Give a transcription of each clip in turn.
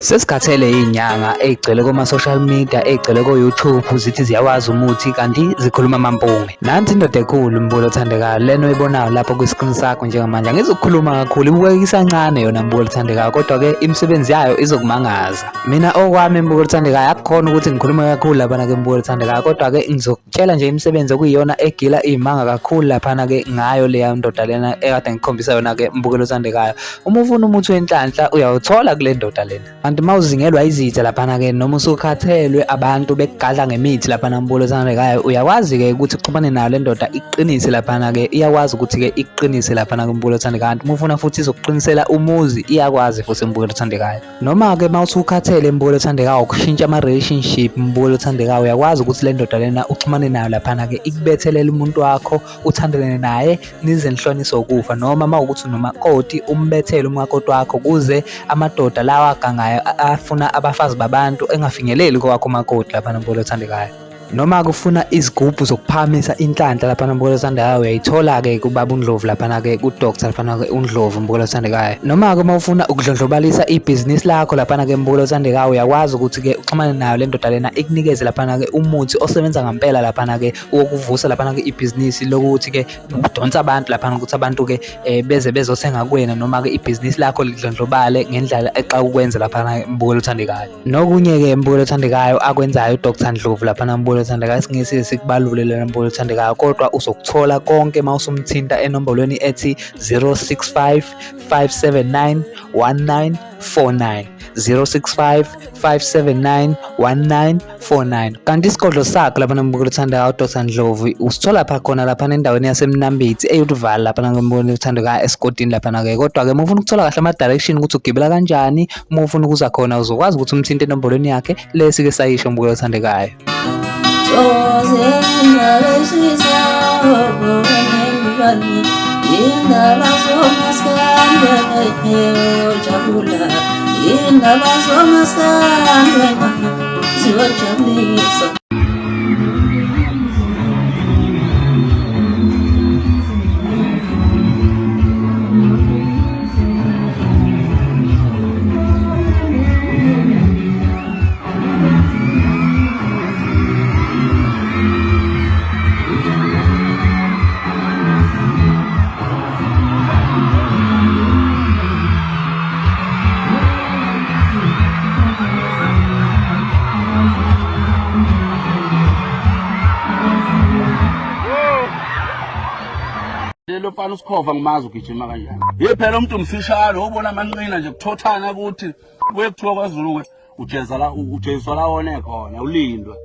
Sesikhathele iy'nyanga ey'gcwele koma-social media, ey'gcwele ko-YouTube zithi ziyawazi umuthi kanti zikhuluma amampunge. Nansi indoda ekhulu mbulo othandekayo lena oyibonayo lapho kwi-screen sakho njengamanje. Angizukukhuluma kakhulu ibukeka isancane yona mbulo othandekayo kodwa-ke imisebenzi yayo izokumangaza. Mina okwami mbulo othandekayo akukhona ukuthi ngikhulume kakhulu laphana-ke mbulo othandekayo kodwa-ke ngizokutshela nje imisebenzi okuyiyona egila iy'manga kakhulu laphana-ke ngayo leya ndoda lena ekade ngikukhombisa yona-ke mbukelo othandekayo. Uma ufuna umuthi wenhlanhla uyawuthola kule ndoda lena. Kanti uma uzingelwa izitha laphana-ke noma usukhathelwe abantu bekugadla ngemithi laphana mbulo othandekayo uyakwazi-ke ukuthi uxhumane nayo le ndoda ikuqinise laphana-ke iyakwazi ukuthi-ke ikuqinise laphana kumbulo othandekayo. Kanti uma ufuna futhi izokuqinisela umuzi iyakwazi futhi mbukelo othandekayo. Noma-ke uma usukhathele mbukelo othandekayo ukushintsha ama-relationship mbukelo othandekayo uyakwazi ukuthi le ndoda lena uxhumane nayo laphana-ke ikubethelele umuntu wakho uthandane naye nize nihlonise ukufa noma uma ukuthi unomakoti umbethele umakoti wakho kuze amadoda lawa agangayo afuna abafazi babantu engafinyeleli kowakho umakoti lapha nombolo othandekayo noma kufuna izigubhu zokuphakamisa inhlanhla laphana mbukelo othandekayo uyayithola-ke kubaba uNdlovu laphana-ke ku-doctor laphana-ke uNdlovu mbukelo othandekayo noma-ke uma ufuna ukudlondlobalisa ibhizinisi lakho laphana-ke mbukelo othandekayo uyakwazi ukuthi-ke uxhumane nayo le ndoda lena ikunikeze laphana-ke umuthi osebenza ngampela laphana-ke wokuvusa laphana-ke ibhizinisi lokuthi-ke udonsa abantu laphana ukuthi abantu-ke um beze bezothenga kuwena noma-ke ibhizinisi lakho lidlondlobale ngendlela exa ukwenza laphana mbukelo othandekayo. Nokunye-ke mbukelo othandekayo akwenzayo uDr Ndlovu laphana mbukelo othandekayo singeke sikubalule lena mbukelo othandekayo kodwa uzokuthola konke uma usumthinta enombolweni ethi 065 579 1949 065 579 1949 kanti isigodlo sakhe lapha nombukelo othandekayo uDr Ndlovu usithola pha khona laphana endaweni yaseMnambithi eYouthvale laphana ngombukelo othandekayo esigodini laphana-ke kodwa-ke uma ufuna ukuthola kahle ama-direction ukuthi ugibela kanjani uma ufuna ukuza khona uzokwazi ukuthi umthinte enombolweni yakhe lesi-ke sayisho mbukelo othandekayo. Indaba zomaskandi ziyojabulisa. Lelo mfana usikhova ngimazi ugijima kanjani. Ye phela umuntu mfishane ubona amanqina nje kuthothana ukuthi kuye kuthiwa kwaZulu ke ujeza la ujeziswa la wone khona ulindwe.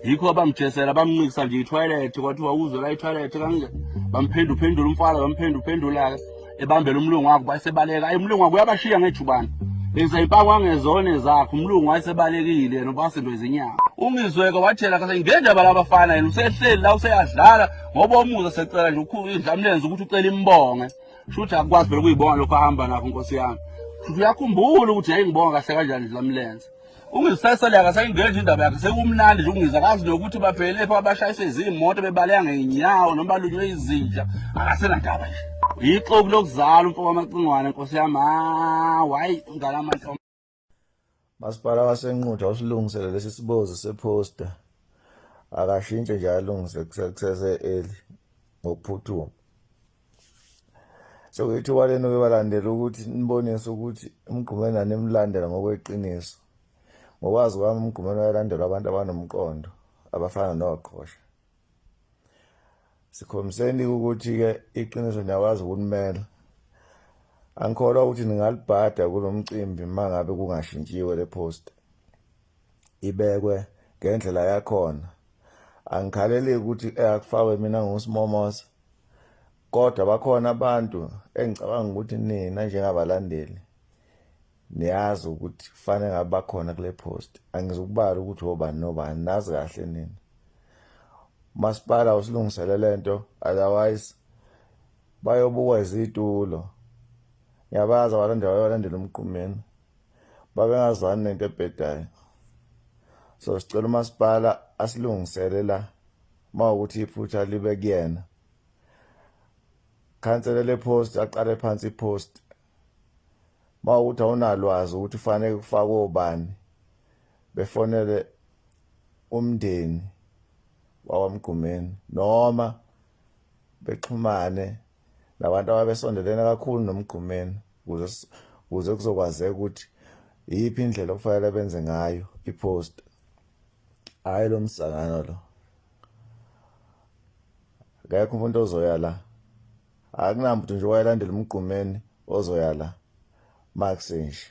Yikho abamjesela bamncikisa nje itoilet kwathiwa uzwe la itoilet kanje bamphendu phendula umfana bamphendu phendula ke ebambela umlungu wakhe basebaleka ayi umlungu wakhe uyabashiya ngejubane benza impako angezona ezakhe umlungu wayesebalekile yena ubasindwe izinyanga ungizweke wathela kase ngendaba labafana yena usehleli la useyadlala ngoba umuza secela nje idlamlenze ukuthi ucela imbonge shuthi akukwazi phela ukuyibonga lokho ahamba nakho nkosi yami shuthi uyakhumbula ukuthi yayingibonga kahle kanjani idlamlenze Ungizisesele akasayingeni nje indaba yakhe sekumnandi nje ungizwa akazi nokuthi bavele pha abashayiswe izimoto bebaleka ngeenyawo noma balunywe izinja akasenandaba nje. Yixoku lokuzala umfo wamacingwane nkosi yami hawu hayi ngala mantombi. Masipala waseNquthu awusilungisele lesi sibozi sephosta akashintshe nje alungise kusese early ngokuphuthuma. Sekuyithuba lenu ke balandela ukuthi nibonise ukuthi uMgqumeni animlandela ngokweqiniso. Ngokwazi kwami uMgqumeni wayelandelwa abantu abanomqondo abafana noqhosha. Sikhombiseni ukuthi-ke iqiniso niyakwazi ukulimela. Angikholwa ukuthi ningalibhada kulo mcimbi uma ngabe kungashintshiwe le post. Ibekwe ngendlela yakhona. Angikhaleli ukuthi akufakwe mina nguSimomosa. Kodwa bakhona abantu engicabanga ukuthi nina njengabalandeli niyazi ukuthi kufanele ngabe bakhona kule post. Angizukubala ukuthi obani nobani, nazi kahle nina. Umasipala usilungisele lento otherwise bayobukwa izitulo. Ngiyabazi abalandeli abalandela uMgqumeni. Babengazwani nento ebhedayo. So sicela umasipala asilungisele la. Mawukuthi iphutha libe kuyena. Khansele le post aqale phansi ipost. Mawukuthi awunalwazi ukuthi kufanele kufakwe obani befonele umndeni wakwaMgqumeni noma bexhumane nabantu ababesondelene kakhulu noMgqumeni ukuze ukuze kuzokwazeka ukuthi iyiphi indlela okufanele benze ngayo ipost. Hhayi lo msangano lo. Akekho umuntu ozoya la. Akunamuntu nje owayelandela uMgqumeni ozoya la. Makusenje.